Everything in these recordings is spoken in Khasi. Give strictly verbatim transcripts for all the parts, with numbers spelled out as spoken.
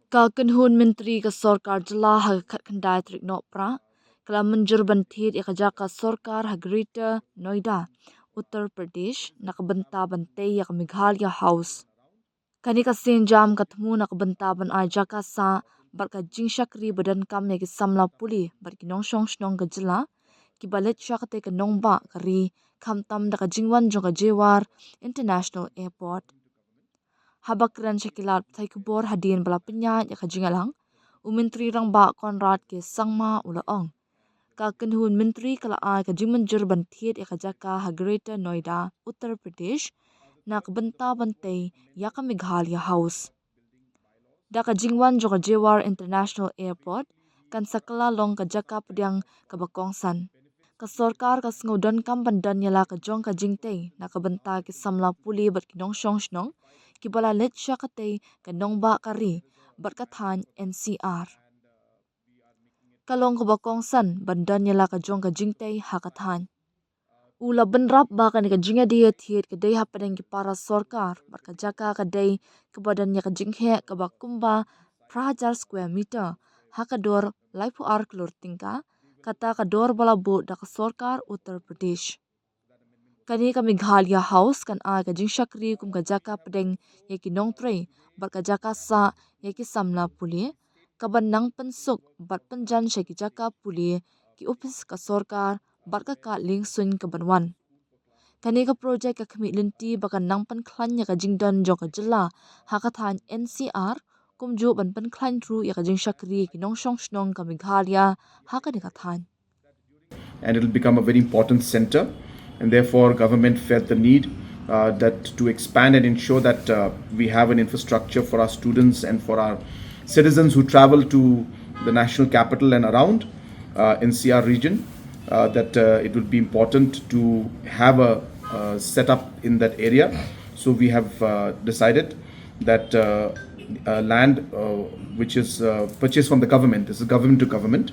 Ka kynhun myntri ka sorkar jylla ha ka khatkhyndai tarik Nohprah ka la mynjur ban thied ïa ka jaka sorkar ha Greater Noida, Uttar Pradesh, na ka bynta ban tei ïa ka Meghalaya House. Kane ka sienjam ka thmu na ka bynta ban ai jaka sah bad ka jingshakri ba donkam ïa ki samla pule bad ki nongshong shnong ka jylla kiba leit sha katei ka nongbah ka ri, khamtam da ka jingwan jong ka Jewar International Airport. Haba kren sha ki lad pathai khubor hadien ba la pynïaid ïa ka jingïalang, u Myntri Rangbah Conrad K Sangma u la ong, ka kynhun myntri ka la ai ka jingmynjur ban thied ïa ka jaka ha Greater Noida, Uttar Pradesh, na ka bynta ban tei ïa ka Meghalaya House. Da ka jingwan jong ka Jewar International Airport, kan sa kylla long ka jaka pdiang kaba kongsan. Ka sorkar ka sngew donkam ban don ïa la ka jong ka jingtei na ka bynta ki samla pule bad ki nongshong shnong kiba la leit sha katei ka nongbah ka ri bad ka thaiñ N C R. Ka long kaba kongsan ban don ïa la ka jong ka jingtei ha ka thaiñ. U la bynrap ba kane ka jingïadie thied ka dei hapdeng ki para sorkar bad ka jaka ka dei kaba don ïa ka jingheh kaba kumba phra hajar square meter ha ka dor laiphew ar klur tyngka, kata ka dor ba la buh da ka sorkar Uttar Pradesh. Kane ka Meghalaya House kan ai ka jingshakri kum ka jaka pdeng ïa ki nongtrei bad ka jaka sah ïa ki samla pule, kaban nang pynsuk bad pynjan sha ki jaka pule, ki ophis ka sorkar bad ka kad liengsuiñ kaban wan. Kane ka projek ka khmih lynti ba kan nang pynkhlaiñ ïa ka jingdon jong ka jylla ha ka thaiñ N C R, kumjuh ban pynkhlaiñ ruh ïa ka jingshakri ïa ki nongshong shnong ka Meghalaya ha kane ka thaiñ. And it'll become a very important center. And therefore, government felt the need uh, that to expand and ensure that uh, we have an infrastructure for our students and for our citizens who travel to the national capital and around uh, N C R region. Uh, that uh, it would be important to have a uh, setup in that area. So we have uh, decided that uh, uh, land uh, which is uh, purchased from the government, this is government to government,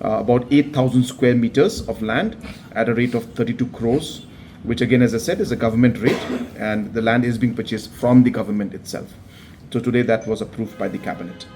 uh, about eight thousand square meters of land at a rate of thirty-two crores, which again, as I said, is a government rate, and the land is being purchased from the government itself. So today that was approved by the cabinet.